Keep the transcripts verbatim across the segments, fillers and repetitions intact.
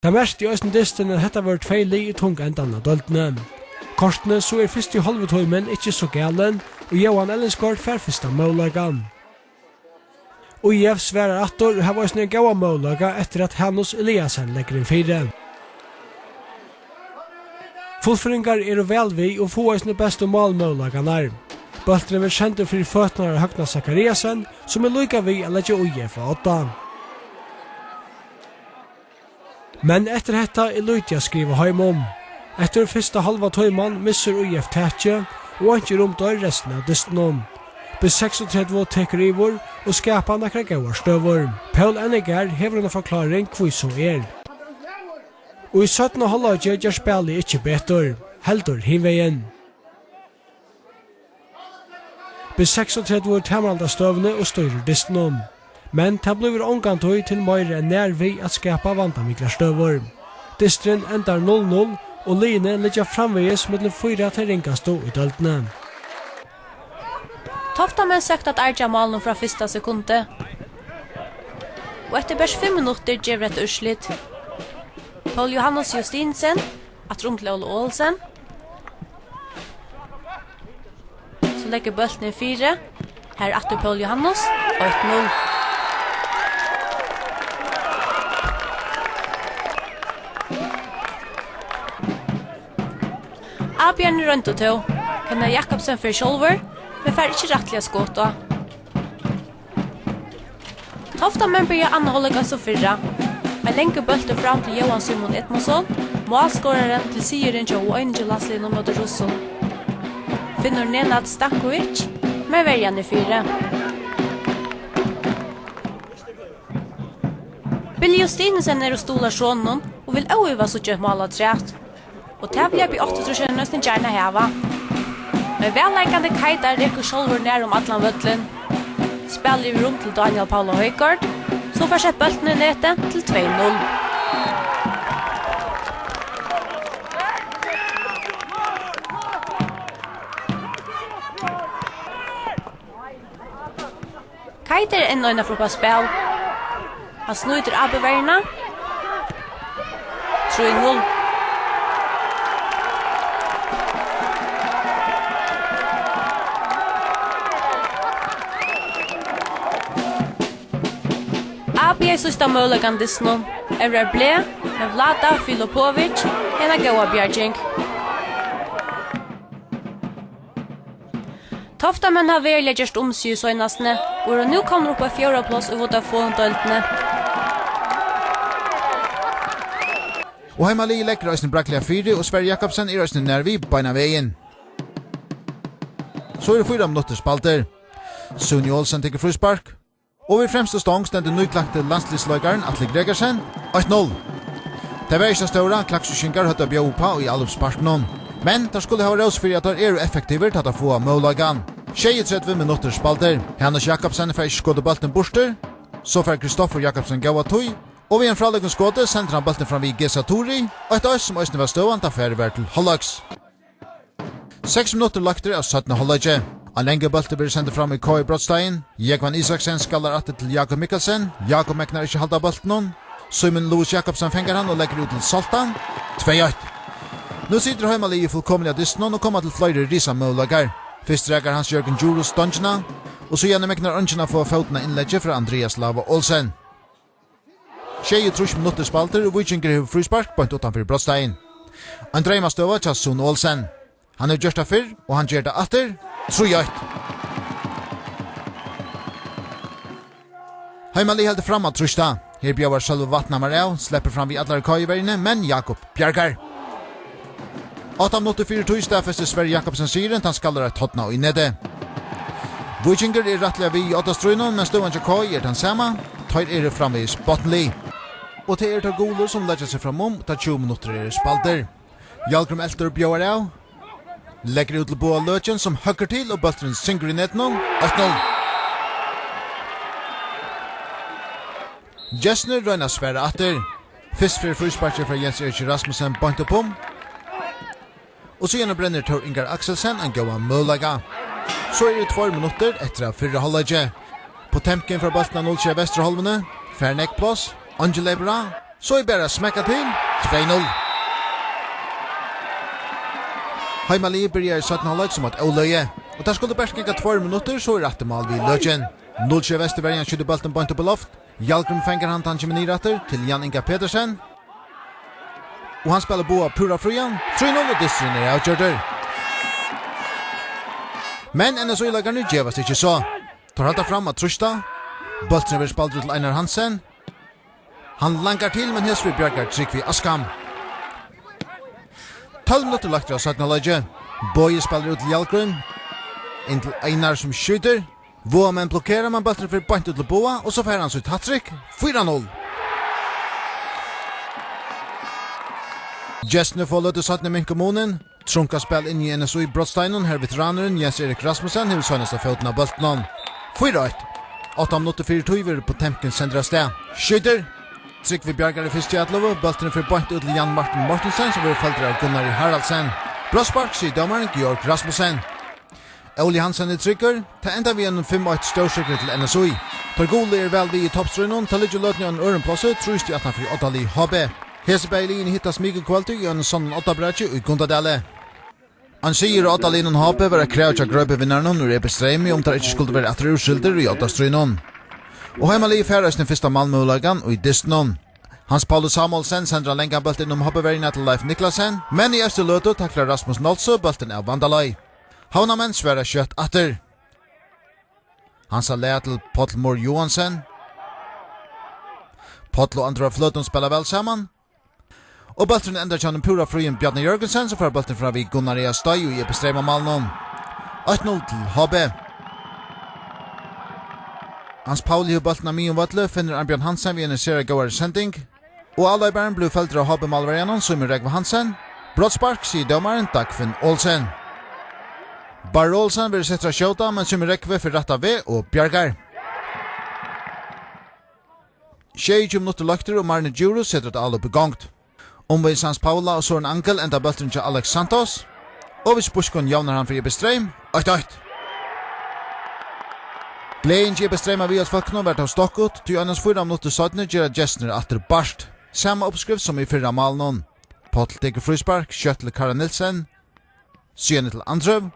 Tað merkti eisini dystin, at hetta vóru tvey lið í tunga endanum av deildini. Kortini so er fyrsti hálvi tímin ikki so galin, og Jóhan Ellingsgaard fær fyrsta møguleikan. Í F svarar aftur og hava eisini ein góðan møguleika eftir at Hanus Eliasen leggur inn fyri. Fuglfirðingar eru væl við og fáa eisini bestu málmøguleikarnar. Bólturin verður sendur fyri føturnar á Høgna Zachariasen, sum er líka við at leggja Í F á odda. Men eftir hetta er lítið at skriva heim um. Eftir fyrsta hálva tíman missir Í F takið, og einki er um teir restina av dystinum. B seksogtretivu tekur yvir og skapar nakrar góðar støður. Poul Ennigar hevur eina forkláring, hví so er. Og í seinna hálvleiki ger spælið ikki betur, heldur hinvegin. B seksogtretivu tekur meira av støðuni og stýrir dystinum. Men tað blívur ongantíð til meira enn nær við at skapa vandamiklar støður. Dysturin endar null null, og liðini liggja framvegis millum fýra tey ringastu í deildini. Toftamenn søktu at argja málunum frá fyrsta sekundi. Og eftir bert fimm minuttir gevur hetta úrslit. Poul Johannes Justinsen, aftur um til Óla Olsen. So leggur bólturin fyri. Her aftur Poul Johannes. Eitt null. Avbjóðararnir royndu tó. Kenneth Jakobsen fer sjálvur, men fær ikki rættiliga skot á. Toftamenn byrja annan hálvleik eins og fyrra. Ein langur bóltur fram til Jóhan Símun Edmundsson, málskoraran til sigurin hjá U einogtjúgu landsliðnum móti Russum. Finnur Nenad Stankovic, men verjan er fyri. Billy Justinsen er og stuðlar soninum og vil óivað síggja eitt mál afturat. Og tað vilja B áttaogtrýssarar næstan gjarna hava. Men vælleikandi Keita rekur sjálvur nær um allan vøllin. Spælir yvir um til Daniel Paula Højgaard, sum fær sett bóltin í netið til tvey null. Keita er enn einaferð upp á spæl. Hann snýtir avbjóðararna. Trý null. A B síðsta møguleikan dystinum. Evrar blað, men Vlada Filipovic hevur eina góða bjarging. Toftamenn hava veruliga gjørt um seg í seinastuni og eru nú komnir upp á fjórða pláss í Vodafone-deildini. Og heimaliðið leggur eisini brakliga fyri, og Sverri Jakobsen er eisini nær við beinan vegin. So eru fýra minuttir spældir. Súni Olsen tekur fríspark. Og við fremstu stong stendur nýklakti landsliðsleikarin Atli Gregersen, eitt null. Tað var ikki tað stóra, klaksvíkingar høvdu at bjóða upp á í álopssparkinum. Men teir skulu hava rós fyri, at teir eru effektivir, tá teir fáa møguleikan. Sjeyogtretivu minuttir spældir. Hanus Jakobsen fær ikki skotið bóltin burtur. So fær Kristoffer Jakobsen góða tíð. Og við einum frálíkum skoti sendir hann bóltin fram við Gesa Turi. Eitt eitt, sum eisini var støðan, tá farið var til hálvleiks. Seks minuttir leiktir av seinna hálvleiki. Ein langur bóltur verður sendur fram í K í brotsteigin. Jógvan Isaksen skallar aftur til Jákup Mikkelsen. Jákup megnar ikki halda bóltinum. Símun Louis Jakobsen fangar hann og leggur út til Soltan. Tvey eitt. Nú situr heimaliðið fullkomiliga dystinum og koma til fleiri risamøguleikar. Fyrst rakar Hans Jørgen Djurhuus stongina, og síðani megnar eingin at fáa fótin á innleggi frá Andreas Lava Olsen. Sjeyogtrýss minuttir spældir, og Víkingur hevur fríspark beint uttan fyri brotsteigin. Ein dreymastoyta hjá Súna Olsen. Hann hevur gjørt tað fyrr, og hann ger tað aftur. Trý eitt. Heimaliðið heldur fram at trýsta. Her bjóðar Sølvi Vatnhamar av, sleppur fram við allari K í verjuni, men Jákup bjargar. Átta minuttir fyri tíð staðfestir Sverri Jakobsen sigurin, tá hann skallar eitt horn í netið. Víkingur er rættiliga við í oddastríðinum, men støðan hjá K er tann sama. Teir eru framvegis botnlið. Og tað eru teir gulu, sum leggja seg fram um, tá tjúgu minuttir eru spældir. Jálgrim Eltur bjóðar av. Leggur út til Boga Løken, sum høggur til, og bólturin syngur í netinum. Eitt null. Gestirnir royna at svara aftur. Fyrst fer frísparkið frá Jens Erik Rasmussen beint upp um. Og síðani brennir Tór Ingar Akselsen ein góðan møguleika. So eru tveir minuttir eftir av fyrra hálvleiki. Potemkin fær bóltin av null sjey vesturhálvuni, fær nógv pláss, eingin loypur á, So er bara at smekka til. Tvey null. Heimaliðið byrjar í seinna hálvleik sum eitt óløgi, og tað skuldi bert ganga tveir minuttir, so er rætti mál við løkin. Null sjey Vesturverjan skjýtur bóltin beint upp í loft. Hjalgrím fangar hann, hann kemur niður aftur til Jan Inga Petersen. Og hann spælir báðar púra fríar. Trý null, og dysturin er avgjørdur. Men N S Í-leikararnir gevast ikki so. Teir halda fram at trýsta. Bólturin verður spældur til Einar Hansen. Hann langar til, men hesum bjargar Trygvi Askham. Tólv minuttir lagt av seinna hálvleiki. Bogi spælir út til Hjalgrím. Inn til Einar, sum skjýtur. Vágamenn blokkerar, men bólturin fer beint út til Boga, og so fær hann sítt hat-trick. Fýra null. Gestirnir fáa løtu seinni minka munin. Trunka spæl inni í N S Í brotsteininum, har veteranurin Jens Erik Rasmussen hevur seinasta fótin á bóltinum. Fýra eitt. Átta minuttir fyri tíð verður Potemkin sendur avstað. Skjýtur. Trygvi bjargar í fyrstu atløgu, bólturin fer beint út til Jan Martin Mortensen, sum verður feldur av Gunnari Haraldsen. Brotsspark, sigur dómarin Georg Rasmussen. Óli Hansen er tryggur. Tað endar við einum fimm eitt stórsigri til N S Í. Teir gulu eru væl við í toppstríðnum, tá liggur løtuni á einum øðrum plássi, trý stig aftan fyri oddalið H B. Hesi bæði liðini hittast mikukvøldið í einum sonnum oddabraki í Gundadali. Ein sigur á oddaliðnum H B var eitt krav hjá Greipivinnarunum úr E B Streymi, um teir ikki skuldu verða aftur úrsildir í oddastríðnum. Og heimaliðið fær eisini fyrsta málmøguleikan í dystinum. Hans Pauli Samuelsen sendir ein langan bólt inn um H B-verjuna til Leif Niklasen, men í evstu løtu taklar Rasmus Nolsøe bóltin av vandaleið. Havnarmenn svara skjótt aftur. Hans á leið til Páll Mohr Johansen. Páll og Andri á fløtum spæla væl saman. Og bólturin endar hjá einum púra fríum Bjarna Jørgensen, sum fær bóltin fram við Gunnar Ea Steig í E B Streyma-málinum. Eitt null til H B. Hans Pauli hevur bóltin á miðjum vølli, finnur Arnbjørn Hansen við eini sera góðari sending. Og avleiparin blívur feldur av H B-málverjanum, Símun Rógvi Hansen. Brotsspark, sigur dómarin Dagfinn Olsen. Barr Olsen verður settur at skjóta, men Símun Rógvi fer rætta veg og bjargar. Sjeyogtjúgu minuttir løgtir, og Marni Djurhuus setur eitt álop í gongd. Umvegis Hans Paula og Sorin Angel endar bólturin hjá Alex Santos. Og við spískum javnar hann fyri E B Streym, eitt eitt. Gleðin hjá E B Streyma viðhaldsfólkunum var tó stokkut, tí einans fýra minuttir seinni gera gestirnir aftur bart. Sama uppskrift sum í fyrra málinum. Páll tekur fríspark, skjótt til Kára Nielsen. Síðani til Andrew.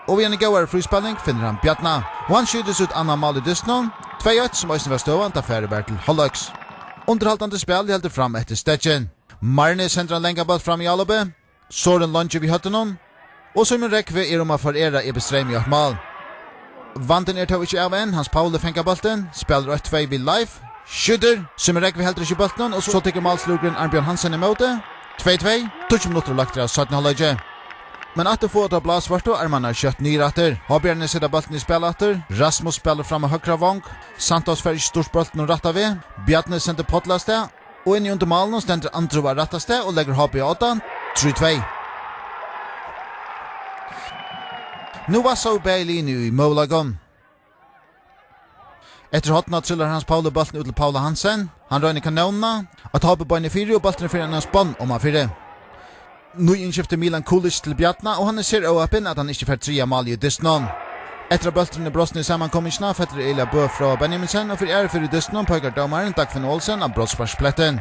Og við eini góðari fríspæling finnur hann Bjarna. Og hann skjýtur sítt annað mál í dystinum. Tvey eitt, sum eisini var støðan, tá farið var til hálvleiks. Undirhaldandi spæl heldur fram eftir steðgin. Marni sendir ein langan bólt fram í álopið. Sorin longir við høvdinum. Og Símun Rógvi er um at forera E B Streym í eitt mál. Vandin er tó ikki av enn. Hans Pauli fangar bóltin, spælir eitt tvey við Leif, skjýtur. Símun Rógvi heldur ikki bóltinum, og so tekur málslukurin Arnbjørn Hansen ímóti. Tvey tvey, tíggju minuttir lagt av seinna hálvleiki. Men aftur fáa teir blásvørtu armarnar skjótt niður aftur. H B-arnir seta bóltin í spæl aftur. Rasmus spælir fram á høgra vong. Santos fær ikki stýrt bóltin um rætta veg. Bjarni sendir Páll avstað. Og inni undir málinum stendur Andrew á rætta stað og leggur H B á odda. Trý tvey. Nú vassa bæði liðini í møguleikum. Eftir hornið trillar Hans Pauli bóltin út til Paula Hansen. Hann roynir kanónina. Eitt H B-bein er fyri, og bólturin fer annars beint omanfyri. Nýinnskifti Milan Kulic til Bjarna, og hann er sera óheppin, at hann ikki fær triðja málið í dystinum. Eftir at bólturin er brostin í samankomingina, fellur Elia Bø frá Benjaminsen, og fyri aðru ferð í dystinum peikar dómarin Dagfinn Olsen á brotssparksklættin.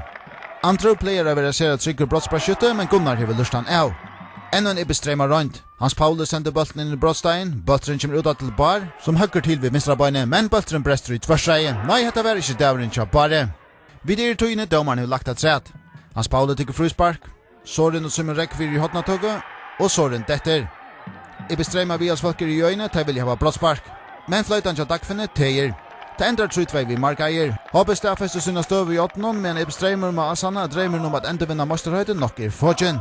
Andrew plagar at vera sera tryggur brotssparksskytti, men Gunnar hevur lýrt hann av. Enn ein E B Streyma roynd. Hans Pauli sendir bóltin inn í brotsteigin, bólturin kemur út aftur til Bár, sum høggur til við vinstra beini, men bólturin brestur í tvørstreiði. Nei, hetta var ikki dagurin hjá Bári. Vit eru í tíðini, dómarin hevur lagt afturat. Hans Pauli tekur fríspark. Sorin og Símun Rógvi eru í hornatøku, og Sorin dettur. E B Streyma viðhaldsfólk eru í øðini, tey vilja hava brotsspark. Men floytan hjá Dagfinni tegir. Tað endar trý tvey við markeiðir. H B staðfestir sína støðu í oddinum, meðan E B Streymur má ásanna, at dreymurin um at endurvinna meistaraheitið nokk er fokin.